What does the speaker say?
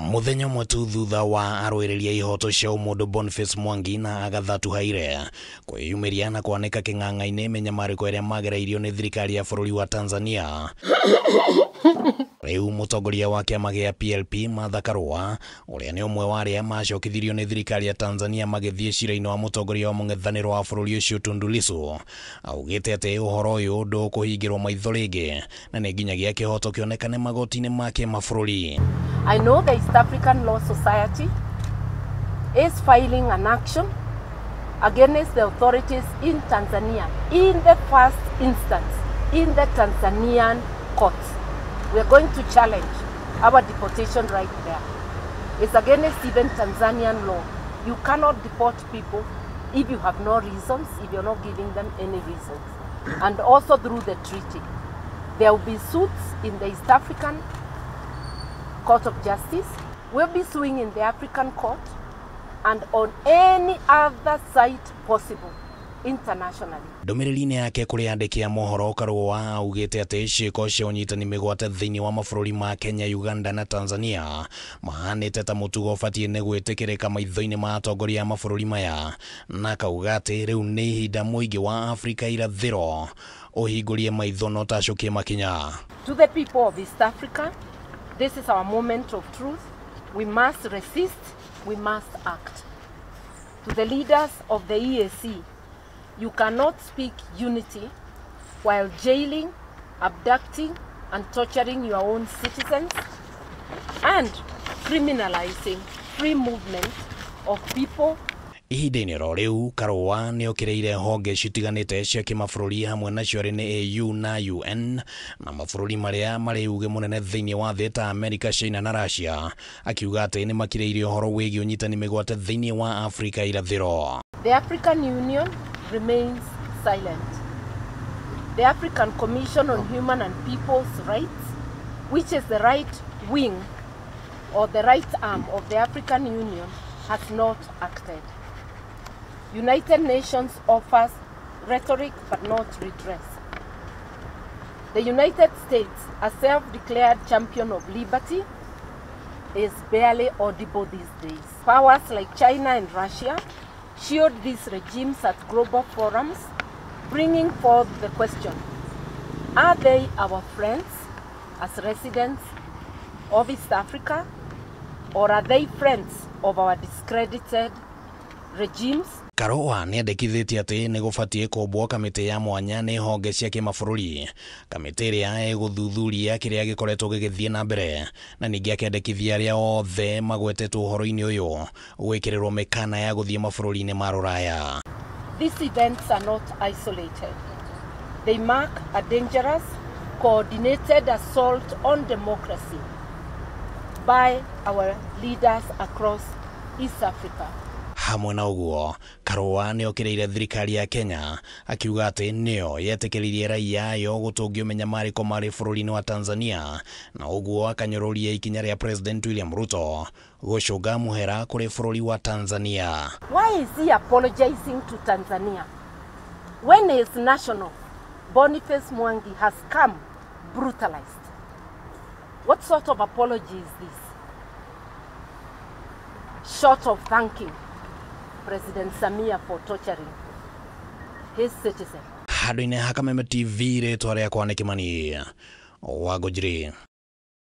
Muthenya ũmwe tu thutha wa arũĩrĩria ihoto cia ũmũndũ Boniface Mwangi na Agatha Atuhaire kwĩyumĩria na kwanĩka kĩng'ang'a-inĩ mĩnyamarĩko ĩrĩa magereirio nĩ thirikari ya bũrũri wa Tanzania. Rĩu mũtongoria wa kĩama gĩa PLP Martha Karua ũrĩa nĩ ũmwe wa arĩa macokithirio nĩ thirikari ya Tanzania magĩthiĩ cira-inĩ wa mũtongoria wa mũng'ethanĩro wa bũrũri ũcio Tundu Lissu augĩte atĩ ũhoro ũyũ ndũkũhingĩrwo maitho rĩngĩ na nĩ nginyagia kĩhoto kĩonekane magoti-inĩ ma kĩmabũrũri. I know the East African Law Society is filing an action against the authorities in Tanzania in the first instance in the Tanzanian courts. We are going to challenge our deportation right there. It's against even Tanzanian law. You cannot deport people if you have no reasons, if you're not giving them any reasons. And also through the treaty. There will be suits in the East African Court of Justice. We'll be suing in the African Court and on any other site possible internationally. Ndũmĩrĩri-inĩ yake kũrĩ andĩki a mohoro Karua augĩte atĩ ciĩko cia ũnyitani mĩgwate thĩinĩ wa mabũrũri ma Kenya, Uganda na Tanzania mahanĩte ta mũtugo ũbatiĩ nĩ gwĩtĩkĩrĩka maitho-inĩ ma atongoria a mabũrũri maya, na akauga atĩ rĩu nĩ ihinda mũingĩ wa Afrika irathĩro ũhingũrie maitho na ũtacũkie makinya. To the people of East Africa, this is our moment of truth. We must resist, we must act. To the leaders of the EAC, you cannot speak unity while jailing, abducting, and torturing your own citizens and criminalizing free movement of people. Ihinda-inĩ ro rĩu Karua nĩ okĩrĩire honge citiganĩte cia kĩmabũrũri hamwe nacio arĩ nĩ AU na UN na mabũrũri marĩa marĩ uge mũnene thĩinĩ wa thĩ ta Amerika, China na Russia, akiuga atĩ nĩ makirĩire ũhoro wĩgiĩ ũnyitani mĩgwate thĩinĩ wa Afrika irathĩro. The African Union remains silent. The African Commission on Human and People's Rights, which is the right wing or the right arm of the African Union, has not acted. United Nations offers rhetoric but not redress. The United States, a self-declared champion of liberty, is barely audible these days. Powers like China and Russia shield these regimes at global forums, bringing forth the question, are they our friends as residents of East Africa, or are they friends of our discredited regimes? Karua nĩ endekithĩtie atĩ nĩ gũbatiĩ kũmbwo kamĩtĩ ya mwanya nĩ honge cia kĩmabũrũri, kamĩtĩ ĩrĩa ĩgũthuthuria kĩrĩa gĩkoretwo gĩgĩthiĩ na mbere, na ningĩ akendekithia arĩa othe magwetetwo ũhoro-inĩ ũyũ gwĩkĩrĩrwo mĩkana ya gũthiĩ mabũrũri-inĩ ma rũraya. These events are not isolated. They mark a dangerous, coordinated assault on democracy by our leaders across East Africa. Hamwe na ũguo Karua nĩ okĩrĩire thirikari ya Kenya akiuga atĩ nĩyo yetĩkĩririe raia ayo gũtũngio mĩnyamarĩko marĩ bũrũri-inĩ wa Tanzania, na ũguo akanyũrũria ikinya rĩa President William Ruto gũcũnga mũhera kũrĩ bũrũri wa Tanzania. Why is he apologizing to Tanzania when his national Boniface Mwangi has come brutalized? What sort of apology is this? Short of thanking President Samia for torturing his citizen. Handũ-inĩ ha Kameme TV, rĩtwa rĩakwa nĩ Kimani wa Ngũnjiri.